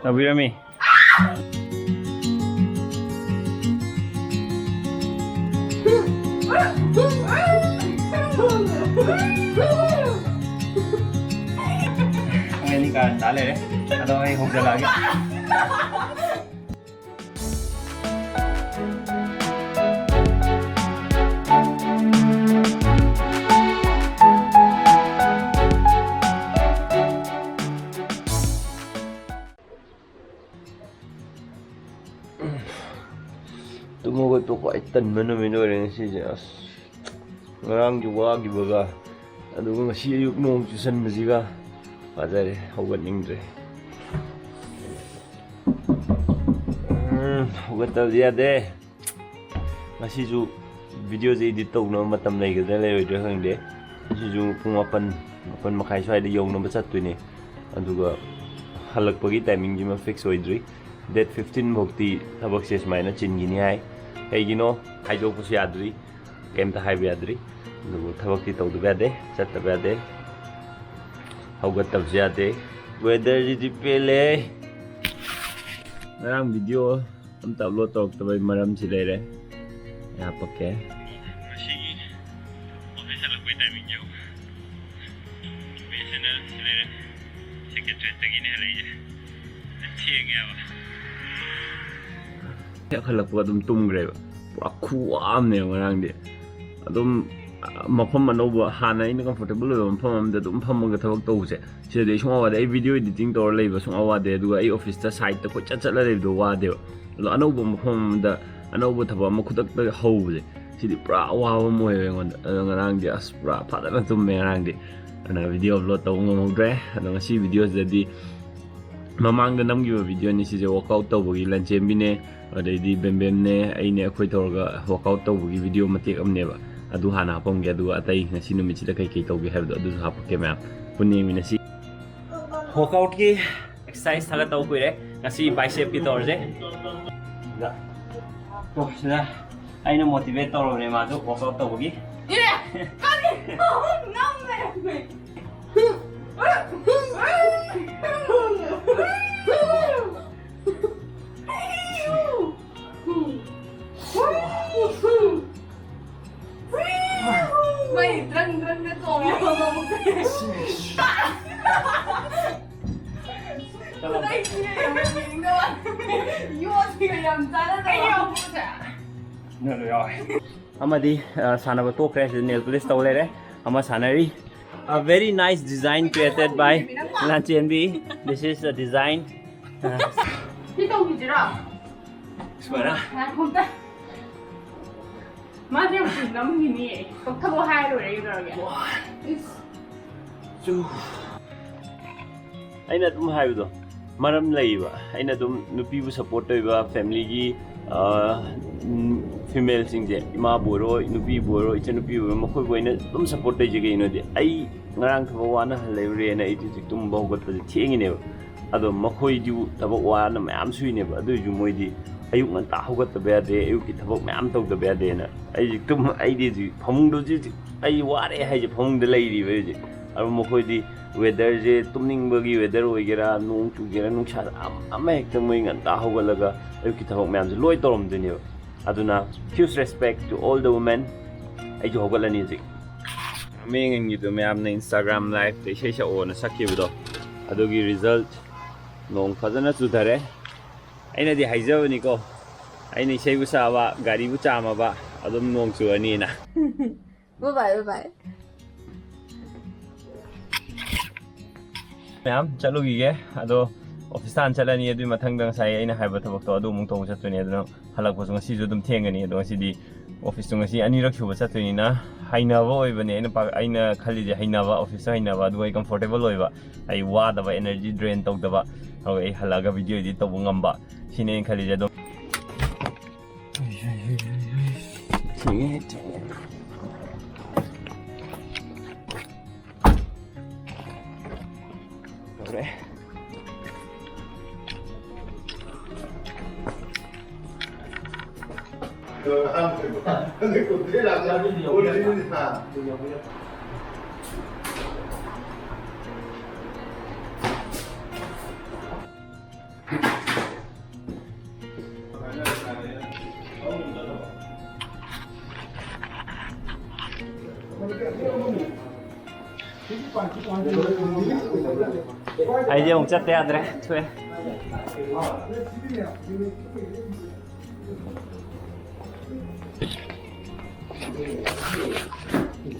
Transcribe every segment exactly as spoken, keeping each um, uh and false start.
ꯇꯧꯕꯤꯔꯝꯃꯤ꯫ ꯑꯩ ꯑꯅꯤ ꯀꯥꯔꯟ ꯇꯥ ꯂꯩꯔꯦ꯫ ꯑꯗꯣ ꯑꯩ ꯍꯧꯖꯤꯜꯂꯛꯑꯒꯦ꯫ ꯇꯨꯝ ꯍꯧꯒꯠꯄ ꯈ꯭ꯋꯥꯏ ꯇꯟꯕ ꯅꯨꯃꯤꯠ ꯑꯣꯏꯔꯦ ꯉꯁꯤꯁꯦ꯫ ꯑꯁ, ꯉꯔꯥꯡꯒꯤ ꯋꯥꯈꯤꯕꯒ, ꯑꯗꯨꯒ ꯉꯁꯤ ꯑꯌꯨꯛ ꯅꯣꯡ ꯆꯨꯁꯟꯕꯁꯤꯒ ꯐꯖꯔꯦ, ꯍꯧꯒꯠꯅꯤꯡꯗ꯭ꯔꯦ꯫ ꯎꯝ, ꯍꯧꯒꯠꯇꯕꯗꯤ ꯌꯥꯗꯦ꯫ ꯉꯁꯤꯁꯨ videoꯁꯦ edit ꯇꯧꯅꯕ ꯃꯇꯝ ꯂꯩꯒꯗ꯭ꯔꯥ ꯂꯩꯔꯣꯏꯗ꯭ꯔꯥ ꯈꯪꯗꯦ꯫ ꯉꯁꯤꯁꯨ ꯄꯨꯡ ꯃꯥꯄꯟ, ꯃꯥꯄꯟ ꯃꯈꯥꯏ ꯁ꯭ꯋꯥꯏꯗ ꯌꯧꯅꯕ ꯆꯠꯇꯣꯏꯅꯦ꯫ ꯑꯗꯨꯒ ꯍꯜꯂꯛꯄꯒꯤ timingꯁꯤꯃ fix ꯑꯣꯏꯗ꯭ꯔꯤ꯫ Date fifteen ꯐꯥꯎꯇꯤ ꯊꯕꯛꯁꯦ ꯁꯨꯃꯥꯏꯅ ꯆꯤꯟꯈꯤꯅꯤ ꯍꯥꯏ꯫ ꯀꯩꯒꯤꯅꯣ ꯍꯥꯏꯗꯣꯛꯄꯁꯨ ꯌꯥꯗ꯭ꯔꯤ, ꯀꯩꯝꯇ ꯍꯥꯏꯕ ꯌꯥꯗ꯭ꯔꯤ꯫ ꯑꯗꯨꯕꯨ ꯊꯕꯛꯇꯤ ꯇꯧꯗꯕ ꯌꯥꯗꯦ, ꯆꯠꯇꯕ ꯌꯥꯗꯦ, ꯍꯧꯒꯠꯇꯕꯁꯨ ꯌꯥꯗꯦ꯫ Weatherꯁꯤꯗꯤ ꯄꯦꯜꯂꯦ꯫ ꯉꯔꯥꯡ video ꯑꯝꯇ upload ꯇꯧꯔꯛꯇꯕꯩ ꯃꯔꯝꯁꯤ ꯂꯩꯔꯦ꯫ ꯑꯩ ꯍꯥꯄꯛꯀꯦ꯫ ꯉꯁꯤꯒꯤ office ꯍꯜꯂꯛꯄꯩ timing ꯌꯦꯡꯉꯨ꯫ BSNL ꯁꯤ ꯂꯩꯔꯦ꯫ Secretariatꯇꯒꯤꯅꯦ ꯍꯜꯂꯛꯏꯁꯦ꯫ ꯊꯦꯡꯉꯦꯕ꯫ ꯍꯦꯛ ꯍꯜꯂꯛꯄꯒ ꯑꯗꯨꯝ ꯇꯨꯝꯈ꯭ꯔꯦꯕ꯫ ꯄꯨꯔꯥ ꯈꯨꯋꯥ ꯑꯃꯅꯦꯕ ꯉꯔꯥꯡꯗꯤ꯫ ꯑꯗꯨꯝ, ꯑ, ꯃꯐꯝ ꯑꯅꯧꯕ, ꯍꯥꯟꯅ ꯑꯩꯅ comfortable ꯑꯣꯏꯕ ꯃꯐꯝ ꯑꯃꯗ ꯑꯗꯨꯝ ꯐꯝꯃꯒ ꯊꯕꯛ ꯇꯧꯕꯁꯦ, ꯁꯤꯗꯗꯤ ꯑꯩ ꯁꯨꯡꯋꯥ ꯋꯥꯗꯦ꯫ ꯑꯩ video editing ꯇꯧꯔ ꯂꯩꯕ ꯁꯨꯡꯋꯥ ꯋꯥꯗꯦ꯫ ꯑꯗꯨꯒ ꯑꯩ officeꯇ sideꯇ ꯀꯣꯏꯆꯠ ꯆꯠꯂ ꯂꯩꯕꯗꯣ ꯋꯥꯗꯦꯕ꯫ ꯑꯗꯣ ꯑꯅꯧꯕ ꯃꯐꯝ ꯑꯃꯗ ꯑꯅꯧꯕ ꯊꯕꯛ ꯑꯃ ꯈꯨꯗꯛꯇ ꯍꯧꯕꯁꯦ, ꯁꯤꯗꯤ ꯄꯨꯔꯥ ꯑꯋꯥꯕ ꯑꯃ ꯑꯣꯏꯌꯦꯕ ꯑꯩꯉꯣꯟꯗ꯫ ꯑꯗꯣ ꯉꯔꯥꯡꯗꯤ ꯑꯁ ꯄꯨꯔꯥ ꯐꯖꯅ ꯇꯨꯝꯃꯦ ꯉꯔꯥꯡꯗꯤ꯫ ꯑꯗꯨꯅ video upload ꯇꯧꯕ ꯉꯝꯍꯧꯗ꯭ꯔꯦ꯫ ꯑꯗꯣ ꯉꯁꯤ videoꯁꯤꯗꯗꯤ ꯃꯃꯥꯡꯗ ꯅꯝꯈꯤꯕ videoꯅꯤ ꯁꯤꯁꯦ, workout ꯇꯧꯕꯒꯤ ꯂꯟꯆꯦꯟꯕꯤꯅꯦ, ꯑꯗꯩꯗꯤ ꯕꯦꯝꯕꯦꯝꯅꯦ, ꯑꯩꯅꯦ, ꯑꯩꯈꯣꯏ ꯇꯧꯔꯒ workout ꯇꯧꯕꯒꯤ video ꯃꯇꯦꯛ ꯑꯃꯅꯦꯕ꯫ ꯑꯗꯨ ꯍꯥꯟꯅ ꯍꯥꯄꯝꯒꯦ, ꯑꯗꯨꯒ ꯑꯇꯩ ꯉꯁꯤ ꯅꯨꯃꯤꯠꯁꯤꯗ ꯀꯩꯀꯩ ꯇꯧꯒꯦ ꯍꯥꯏꯕꯗꯣ ꯑꯗꯨꯁꯨ ꯍꯥꯄꯛꯀꯦ ꯃꯌꯥꯝ꯫ ꯄꯨꯟꯅ ꯌꯦꯡꯃꯤꯟꯅꯁꯤ꯫ Workoutꯀꯤ exercise ꯈꯔ ꯇꯧ ꯀꯨꯏꯔꯦ꯫ ꯉꯁꯤ bicepꯀꯤ ꯇꯧꯔꯁꯦ꯫ ꯁꯤꯗ, ꯑꯣ, ꯁꯤꯗ ꯑꯩꯅ motivate ꯇꯧꯔꯕꯅꯦ ꯃꯥꯁꯨ workout ꯇꯧꯕꯒꯤ꯫ ꯑꯦ! ꯀꯔꯤ? ꯅꯝꯃꯦ! ꯌꯣꯠꯁꯤꯒ ꯌꯥꯝ ꯆꯥꯟꯅꯗꯕ꯫ ꯅꯣꯏ ꯂꯣꯏ ꯌꯥꯎꯔꯦ꯫ ꯑꯃꯗꯤ ꯑ, ꯁꯥꯟꯅꯕ ꯇꯣꯛꯈ꯭ꯔꯦ, ꯁꯤꯗ ꯅꯦꯜ ꯄꯣꯂꯤꯁ ꯇꯧ ꯂꯩꯔꯦ꯫ ꯑꯃ ꯁꯥꯟꯅꯔꯤ꯫ A very nice design created by ꯂꯥꯟꯆꯦꯟꯕꯤ. This is a design. ꯑ, ꯁꯤ ꯇꯧꯈꯤꯁꯤꯔꯣ? ꯁꯨꯃꯥꯏꯅ꯫ ꯉꯥꯏꯈꯣ ꯑꯝꯇ꯫ ꯃꯥꯁꯦ ꯌꯥꯝ ꯀꯨꯏꯅ ꯅꯝꯈꯤꯅꯤꯌꯦ꯫ ꯀꯛꯊꯠꯂꯣ ꯍꯥꯏꯔ ꯂꯣꯏꯔꯦ ꯀꯩꯗꯧꯔꯒꯦ? ꯏꯁ꯫ ꯑꯩꯅ ꯑꯗꯨꯝ ꯍꯥꯏꯕꯗꯣ, ꯃꯔꯝ ꯂꯩꯌꯦꯕ꯫ ꯑꯩꯅ ꯑꯗꯨꯝ ꯅꯨꯄꯤꯕꯨ ꯁꯞꯄꯣꯔꯠ ꯇꯧꯔꯤꯕ ꯐꯦꯃꯤꯂꯤꯒꯤ, ꯑ, ꯎꯝ, ꯐꯤꯃꯦꯜꯁꯤꯡꯁꯦ, ꯏꯃꯥꯕꯨ ꯑꯣꯏꯔꯣ, ꯅꯨꯄꯤꯕꯨ ꯑꯣꯏꯔꯣ, ꯏꯆꯟꯅꯨꯄꯤꯕꯨ ꯑꯣꯏꯔꯣ, ꯃꯈꯣꯏꯕꯨ ꯑꯩꯅ ꯑꯗꯨꯝ ꯁꯞꯄꯣꯔꯠ ꯇꯧꯖꯒꯦ꯫ ꯀꯩꯅꯣꯗꯤ ꯑꯩ ꯉꯔꯥꯡ ꯊꯕꯛ ꯋꯥꯅ ꯍꯜꯂꯛꯎꯔꯦꯅ ꯑꯩꯗꯤ ꯍꯧꯖꯤꯛ ꯇꯨꯝꯕ ꯍꯧꯒꯠꯄꯁꯦ ꯊꯦꯡꯉꯤꯅꯦꯕ꯫ ꯑꯗꯣ ꯃꯈꯣꯏꯗꯤ ꯊꯕꯛ ꯋꯥꯅ ꯃꯌꯥꯝ ꯁꯨꯏꯅꯦꯕ꯫ ꯑꯗꯨꯏꯁꯨ ꯃꯣꯏꯗꯤ ꯑꯌꯨꯛ ꯉꯟꯇꯥ ꯍꯧꯒꯠꯇꯕ ꯌꯥꯗꯦ, ꯑꯌꯨꯛꯀꯤ ꯊꯕꯛ ꯃꯌꯥꯝ ꯇꯧꯗꯕ ꯌꯥꯗꯦꯅ꯫ ꯑꯩꯁꯦ ꯇꯨꯝ-, ꯑꯩꯗꯤ ꯍꯧꯖꯤꯛ ꯐꯃꯨꯡꯗ ꯍꯧꯖꯤꯛ, ꯍꯧꯖꯤꯛ ꯑꯩ ꯋꯥꯔꯦ ꯍꯥꯏꯁꯦ ꯐꯃꯨꯡꯗ ꯂꯩꯔꯤꯕ ꯍꯧꯖꯤꯛ꯫ ꯑꯗꯣ ꯃꯈꯣꯏꯗꯤ ꯋꯦꯗꯔꯁꯦ, ꯇꯨꯝꯅꯤꯡꯕꯒꯤ ꯋꯦꯗꯔ ꯑꯣꯏꯒꯦꯔꯥ, ꯅꯣꯡ ꯆꯨꯒꯦꯔꯥ, ꯅꯨꯡꯁꯥ ꯑꯃ-, ꯑꯃ ꯍꯦꯛꯇ ꯃꯣꯏ ꯉꯟꯇꯥ ꯍꯧꯒꯠꯂꯒ ꯑꯌꯨꯛꯀꯤ ꯊꯕꯛ ꯃꯌꯥꯝꯁꯦ ꯂꯣꯏ ꯇꯧꯔꯝꯗꯣꯏꯅꯦꯕ꯫ ꯑꯗꯨꯅ huge respect to all the women. ꯑꯩꯁꯨ ꯍꯧꯒꯠꯂꯅꯤ ꯍꯧꯖꯤꯛ꯫ ꯃꯌꯦꯡꯒꯤꯗꯣ ꯃꯌꯥꯝꯅ Instagram liveꯇ ꯏꯁꯩ ꯁꯛꯑꯣꯅ ꯁꯛꯈꯤꯕꯗꯣ, ꯑꯗꯨꯒꯤ result ꯅꯣꯡ ꯐꯖꯅ ꯆꯨꯊꯔꯦ꯫ ꯑꯩꯅꯗꯤ ꯍꯥꯏꯖꯕꯅꯤꯀꯣ, ꯑꯩꯅ ꯏꯁꯩꯕꯨ ꯁꯛꯑꯕ, ꯒꯥꯔꯤꯕꯨ ꯆꯥꯝꯃꯕ, ꯑꯗꯨꯝ ꯅꯣꯡ ꯆꯨꯔꯅꯤꯅ꯫ Bye bye, bye bye. ꯃꯌꯥꯝ ꯆꯠꯂꯨꯈꯤꯒꯦ꯫ ꯑꯗꯣ ꯑꯣꯐꯤꯁꯇ ꯍꯥꯟꯅ ꯆꯠꯂꯅꯤ, ꯑꯗꯨꯒꯤ ꯃꯊꯪꯗ ꯉꯁꯥꯏ ꯑꯩꯅ ꯍꯥꯏꯕ ꯊꯕꯛꯇꯣ ꯑꯗꯨ ꯑꯃꯨꯛ ꯇꯧꯕ ꯆꯠꯇꯣꯏꯅꯦ꯫ ꯑꯗꯨꯅ ꯍꯜꯂꯛꯄꯁꯨ ꯉꯁꯤꯁꯨ ꯑꯗꯨꯝ ꯊꯦꯡꯒꯅꯤ꯫ ꯑꯗꯣ ꯉꯁꯤꯗꯤ ꯑꯣꯐꯤꯁꯇꯣ ꯉꯁꯤ ꯑꯅꯤꯔꯛ ꯁꯨꯕ ꯆꯠꯇꯣꯏꯅꯤꯅ ꯍꯩꯅꯕ ꯑꯣꯏꯕꯅꯦ꯫ ꯑꯩꯅ ꯄꯥ-, ꯑꯩꯅ ꯈꯜꯂꯤꯁꯦ ꯍꯩꯅꯕ, ꯑꯣꯐꯤꯁꯇ ꯍꯩꯅꯕ, ꯑꯗꯨꯒ ꯑꯩ comfortable ꯑꯣꯏꯕ, ꯑꯩ ꯋꯥꯗꯕ, energy drain ꯇꯧꯗꯕ, ꯑꯗꯨꯒ ꯑꯩ ꯍꯜꯂꯛꯑꯒ video edit ꯇꯧꯕ ꯉꯝꯕ, ꯁꯤꯅꯦ ꯑꯩꯅ ꯈꯜꯂꯤꯁꯦ꯫ ꯑꯗꯨꯝ ꯊꯦꯡꯉꯦ, ꯊꯦꯡꯉꯦ꯫ ꯌꯧꯔꯦ꯫ ꯑꯩꯗꯤ ꯑꯃꯨꯛ ꯆꯠꯇ ꯌꯥꯗ꯭ꯔꯦ, ꯊꯣꯛꯑꯦ꯫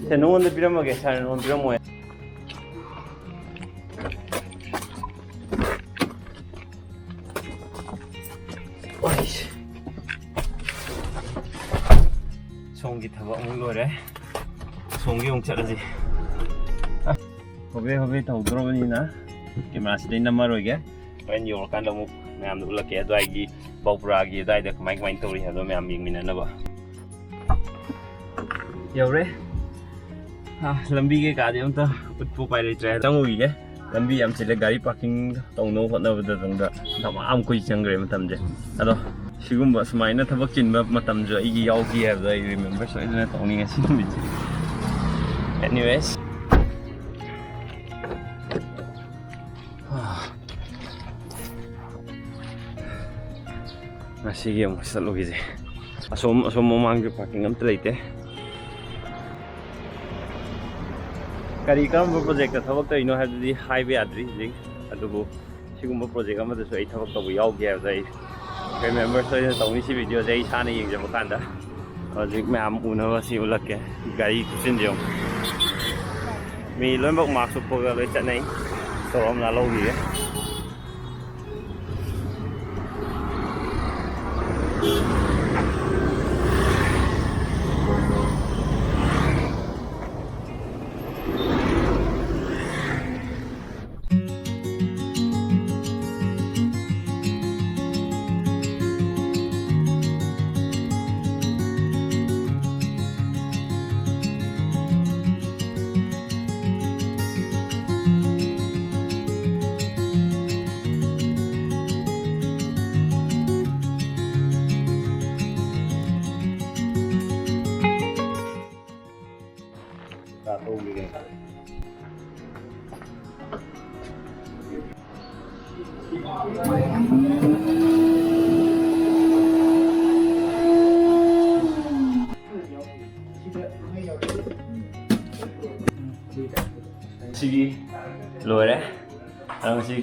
ꯁꯦ, ꯅꯉꯣꯟꯗ ꯄꯤꯔꯝꯃꯒꯦ, ꯁꯥꯔ, ꯅꯉꯣꯟꯗ ꯄꯤꯔꯝꯃꯣꯏ꯫ ꯁꯣꯝꯒꯤ ꯊꯕꯛ ꯑꯃꯨꯛ ꯂꯣꯏꯔꯦ, ꯁꯣꯝꯒꯤ ꯑꯃꯨꯛ ꯆꯠꯂꯁꯤ꯫ ꯍꯣꯕꯦ ꯍꯣꯕꯦ ꯇꯧꯗ꯭ꯔꯕꯅꯤꯅ ꯀꯦꯃꯦꯔꯥꯁꯤꯗꯩ ꯅꯝꯃꯔꯣꯏꯒꯦ꯫ ꯍꯣꯔꯦꯟ ꯌꯧꯔꯀꯥꯟꯗ ꯑꯃꯨꯛ ꯃꯌꯥꯝꯗ ꯎꯠꯂꯛꯀꯦ, ꯑꯗꯨꯋꯥꯏꯒꯤ ꯕꯥꯎꯄꯨꯔꯥꯒꯤ ꯑꯗꯨꯋꯥꯏꯗ ꯀꯃꯥꯏ ꯀꯃꯥꯏꯅ ꯇꯧꯔꯤ ꯍꯥꯏꯕꯗꯣ ꯃꯌꯥꯝ ꯌꯦꯡꯃꯤꯟꯅꯅꯕ꯫ ꯌꯧꯔꯦ꯫ ꯑꯥ, ꯂꯝꯕꯤ ꯀꯩꯀꯥꯗꯤ ꯑꯝꯇ ꯎꯠꯄ ꯎꯄꯥꯏ ꯂꯩꯇ꯭ꯔꯦ꯫ ꯆꯪꯉꯨꯈꯤꯒꯦ꯫ ꯂꯝꯕꯤ ꯌꯥꯝ ꯆꯤꯜꯂꯦ, ꯒꯥꯔꯤ ꯄꯥꯔꯀꯤꯡ ꯇꯧꯅꯕ ꯍꯣꯠꯅꯕꯗ ꯗꯃꯥ ꯑꯃ ꯀꯨꯏ ꯆꯪꯈ꯭ꯔꯦ ꯃꯇꯝꯁꯦ꯫ ꯑꯗꯣ ꯁꯤꯒꯨꯝꯕ ꯁꯨꯃꯥꯏꯅ ꯊꯕꯛ ꯆꯤꯟꯕ ꯃꯇꯝꯁꯨ ꯑꯩꯒꯤ ꯌꯥꯎꯈꯤ ꯍꯥꯏꯕꯗꯣ ꯑꯩ ꯔꯤꯃꯦꯝꯕꯔ ꯁꯣꯏꯗꯅ ꯇꯧꯅꯤ ꯉꯁꯤ ꯅꯨꯃꯤꯠꯁꯦ꯫ Anyways, ꯉꯁꯤꯒꯤ ꯑꯃꯨꯛ ꯆꯠꯂꯨꯈꯤꯁꯦ꯫ ꯑꯁꯣꯝ, ꯑꯁꯣꯝ ꯃꯃꯥꯡꯒꯤ ꯄꯥꯔꯀꯤꯡ ꯑꯝꯇ ꯂꯩꯇꯦ꯫ ꯀꯔꯤ, ꯀꯔꯝꯕ ꯄ꯭ꯔꯣꯖꯦꯛꯇ ꯊꯕꯛ ꯇꯧꯔꯤꯅꯣ ꯍꯥꯏꯕꯗꯨꯗꯤ ꯍꯥꯏꯕ ꯌꯥꯗ꯭ꯔꯤ ꯍꯧꯖꯤꯛ, ꯑꯗꯨꯕꯨ ꯁꯤꯒꯨꯝꯕ ꯄ꯭ꯔꯣꯖꯦꯛ ꯑꯃꯗꯁꯨ ꯑꯩ ꯊꯕꯛ ꯇꯧꯕ ꯌꯥꯎꯒꯦ ꯍꯥꯏꯕꯗ ꯑꯩ ꯔꯤꯃꯦꯝꯕꯔ ꯁꯣꯏꯗꯅ ꯇꯧꯅꯤ꯫ ꯁꯤ ꯚꯤꯗꯤꯑꯣꯁꯦ ꯑꯩ ꯏꯁꯥꯅ ꯌꯦꯡꯖꯕ ꯀꯥꯟꯗ꯫ ꯍꯧꯖꯤꯛ ꯃꯌꯥꯝ ꯎꯅꯕ ꯁꯤ ꯎꯠꯂꯛꯀꯦ꯫ ꯒꯥꯔꯤ ꯈꯨꯆꯤꯟꯁꯦ ꯌꯦꯡꯉꯨ꯫ ꯃꯤ ꯂꯣꯏꯅꯃꯛ ꯃꯥꯛꯁ ꯎꯞꯄꯒ ꯂꯣꯏ ꯆꯠꯅꯩ꯫ ꯁꯣꯔꯣꯝꯅ ꯂꯧꯈꯤꯒꯦ꯫ ꯁꯤꯒꯤ ꯂꯣꯏꯔꯦ꯫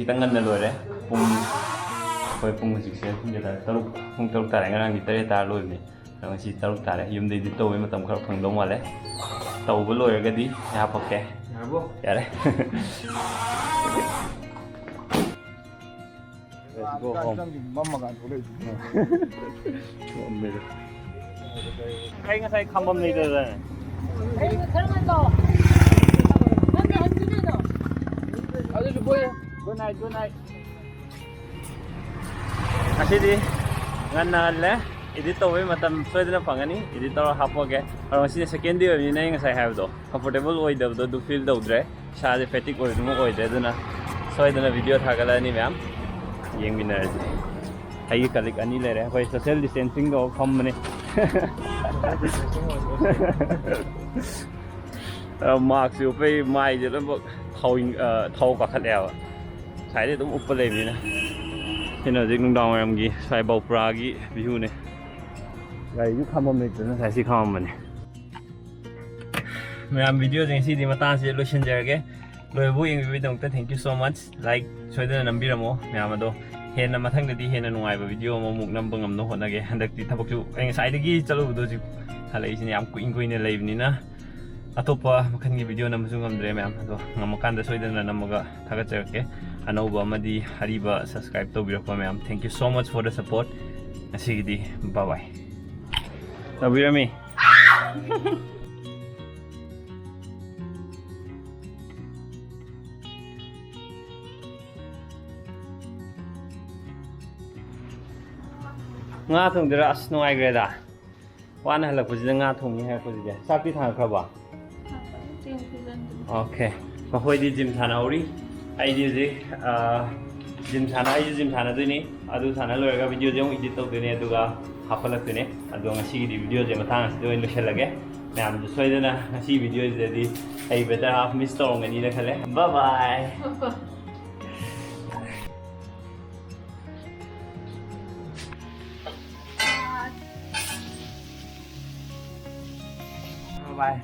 ꯈꯤꯇꯪ ꯉꯟꯅ ꯂꯣꯏꯔꯦ꯫ ꯄꯨꯡ, ꯑꯩꯈꯣꯏ ꯄꯨꯡ ꯍꯧꯖꯤꯛꯁꯦ ꯄꯨꯡ ꯀꯌꯥ ꯇꯥꯔꯦ? ꯇꯔꯨꯛ, ꯄꯨꯡ ꯇꯔꯨꯛ ꯇꯥꯔꯦ꯫ ꯉꯔꯥꯡꯗꯤ ꯇꯔꯦꯠ ꯇꯥꯔ ꯂꯣꯏꯕꯅꯦ꯫ ꯑꯗꯣ ꯉꯁꯤ ꯇꯔꯨꯛ ꯇꯥꯔꯦ꯫ ꯌꯨꯝꯗ edit ꯇꯧꯕꯩ ꯃꯇꯝ ꯈꯔ ꯐꯪꯗꯧ ꯃꯥꯜꯂꯦ꯫ ꯇꯧꯕ ꯂꯣꯏꯔꯒꯗꯤ ꯑꯩ ꯍꯥꯞꯄꯛꯀꯦ꯫ ꯌꯥꯔꯕꯣ? ꯌꯥꯔꯦ꯫ Let's go home. ꯃꯝꯃꯀꯥꯟ ꯊꯣꯛꯂꯛꯏꯁꯦ꯫ ꯃꯝꯃꯦꯗ꯫ ꯑꯩ ꯉꯁꯥꯏ ꯈꯥꯝꯕꯝ ꯂꯩꯇꯗꯅ꯫ ꯑꯗꯨꯁꯨ ꯕꯣꯏ꯫ Good night, good night. ꯉꯁꯤꯗꯤ ꯉꯟꯅ ꯍꯜꯂꯦ꯫ Edit ꯇꯧꯕꯩ ꯃꯇꯝ ꯁꯣꯏꯗꯅ ꯐꯪꯒꯅꯤ꯫ Edit ꯇꯧꯔ ꯍꯥꯞꯄꯛꯑꯒꯦ꯫ ꯑꯗꯣ ꯉꯁꯤꯗꯤ second day ꯑꯣꯏꯕꯅꯤꯅ ꯑꯩ ꯉꯁꯥꯏ ꯍꯥꯏꯕꯗꯣ comfortable ꯑꯣꯏꯗꯕꯗꯣ ꯑꯗꯨ feel ꯇꯧꯗ꯭ꯔꯦ꯫ ꯏꯁꯥꯁꯦ fatigue ꯑꯣꯏꯕꯗꯨꯃꯛ ꯑꯣꯏꯗ꯭ꯔꯦ꯫ ꯑꯗꯨꯅ ꯁꯣꯏꯗꯅ video ꯊꯥꯒꯠꯂꯛꯑꯅꯤ ꯃꯌꯥꯝ꯫ ꯌꯦꯡꯃꯤꯟꯅꯔꯁꯤ꯫ ꯑꯩꯒꯤ colleague ꯑꯅꯤ ꯂꯩꯔꯦ꯫ ꯑꯩꯈꯣꯏ social distancing ꯇꯧꯔ ꯐꯝꯕꯅꯦ꯫ ꯑ, mask ꯁꯨ ꯎꯞꯄꯩ ꯃꯥꯏꯁꯦ ꯂꯣꯏꯅꯃꯛ ꯊꯥꯎ, ꯑ, ꯊꯥꯎ ꯀꯥꯈꯠꯂꯦꯕ꯫ ꯉꯁꯥꯏꯗꯩ ꯑꯗꯨꯝ ꯎꯞꯄ ꯂꯩꯕꯅꯤꯅ꯫ ꯁꯤꯅ ꯍꯧꯖꯤꯛ ꯅꯨꯡꯗꯥꯡ ꯋꯥꯏꯔꯝꯒꯤ ꯁ꯭ꯋꯥꯏ ꯕꯥꯎꯄ꯭ꯔꯥꯒꯤ view ꯅꯦ꯫ ꯒꯥꯔꯤꯁꯨ ꯈꯥꯝꯕꯝ ꯂꯩꯇꯗꯅ ꯉꯁꯥꯏ ꯁꯤ ꯈꯥꯝꯃꯝꯕꯅꯦ꯫ ꯃꯌꯥꯝ, video ꯁꯦ ꯉꯁꯤꯗꯤ ꯃꯇꯥꯡꯁꯤꯗ ꯂꯣꯏꯁꯤꯟꯖꯔꯒꯦ꯫ ꯂꯣꯏꯕꯨ ꯌꯦꯡꯕꯤꯕꯒꯤꯗꯃꯛꯇ thank you so much꯫ Like ꯁꯣꯏꯗꯅ ꯅꯝꯕꯤꯔꯝꯃꯣ ꯃꯌꯥꯝ꯫ ꯑꯗꯣ ꯍꯦꯟꯅ ꯃꯊꯪꯗꯗꯤ ꯍꯦꯟꯅ ꯅꯨꯡꯉꯥꯏꯕ video ꯑꯃꯃꯨꯛ ꯅꯝꯕ ꯉꯝꯅꯕ ꯍꯣꯠꯅꯒꯦ꯫ ꯍꯟꯗꯛꯇꯤ ꯊꯕꯛꯁꯨ ꯑꯩ ꯉꯁꯥꯏꯗꯒꯤ ꯆꯠꯂꯨꯕꯗꯣ ꯍꯧꯖꯤꯛ ꯍꯜꯂꯛꯏꯁꯤꯅ ꯌꯥꯝ ꯀꯨꯏꯅ ꯀꯨꯏꯅ ꯂꯩꯕꯅꯤꯅ ꯑꯇꯣꯞꯄ ꯃꯈꯜꯒꯤ video ꯅꯝꯕꯁꯨ ꯉꯝꯗ꯭ꯔꯦ ꯃꯌꯥꯝ꯫ ꯑꯗꯣ ꯉꯝꯃꯀꯥꯟꯗ ꯁꯣꯏꯗꯅ ꯅꯝꯃꯒ ꯊꯥꯒꯠꯆꯔꯛꯀꯦ꯫ ꯑꯅꯧꯕ ꯑꯃꯗꯤ ꯑꯔꯤꯕ subscribe ꯇꯧꯕꯤꯔꯛꯄ ꯃꯌꯥꯝ, thank you so much for the support꯫ ꯉꯁꯤꯒꯤꯗꯤ bye bye꯫ ꯇꯧꯕꯤꯔꯝꯃꯤ꯫ ꯉꯥ ꯊꯣꯡꯗꯣꯏꯔꯥ? ꯑꯁ, ꯅꯨꯡꯉꯥꯏꯈ꯭ꯔꯦꯗ꯫ ꯋꯥꯅ ꯍꯜꯂꯛꯄꯁꯤꯗ ꯉꯥ ꯊꯣꯡꯉꯤ ꯍꯥꯏꯔꯛꯄꯁꯤꯗꯤ꯫ ꯆꯥꯛꯇꯤ ꯊꯥꯡꯉꯛꯈ꯭ꯔꯕꯣ? ꯆꯦꯡ ꯄꯤꯖꯟꯗ꯭ꯔꯤ꯫ Okay꯫ ꯃꯈꯣꯏꯗꯤ gym ꯁꯥꯟꯅꯍꯧꯔꯤ꯫ ꯑꯩꯗꯤ ꯍꯧꯖꯤꯛ, ꯑ, gym ꯁꯥꯟꯅ-, ꯑꯩꯁꯨ gym ꯁꯥꯟꯅꯗꯣꯏꯅꯤ꯫ ꯑꯗꯨ ꯁꯥꯟꯅ ꯂꯣꯏꯔꯒ video ꯁꯦ ꯑꯃꯨꯛ edit ꯇꯧꯗꯣꯏꯅꯦ, ꯑꯗꯨꯒ ꯍꯥꯞꯀꯠꯂꯛꯇꯣꯏꯅꯦ꯫ ꯑꯗꯣ ꯉꯁꯤꯒꯤꯗꯤ video ꯁꯦ ꯃꯇꯥꯡ ꯑꯁꯤꯗ ꯑꯣꯏꯅ ꯂꯣꯏꯁꯤꯜꯂꯒꯦ꯫ ꯃꯌꯥꯝꯁꯨ ꯁꯣꯏꯗꯅ ꯉꯁꯤ video ꯁꯤꯗꯗꯤ ꯑꯩ better half miss ꯇꯧꯔꯝꯒꯅꯤꯅ ꯈꯜꯂꯦ꯫ Bye bye꯫ Bye bye꯫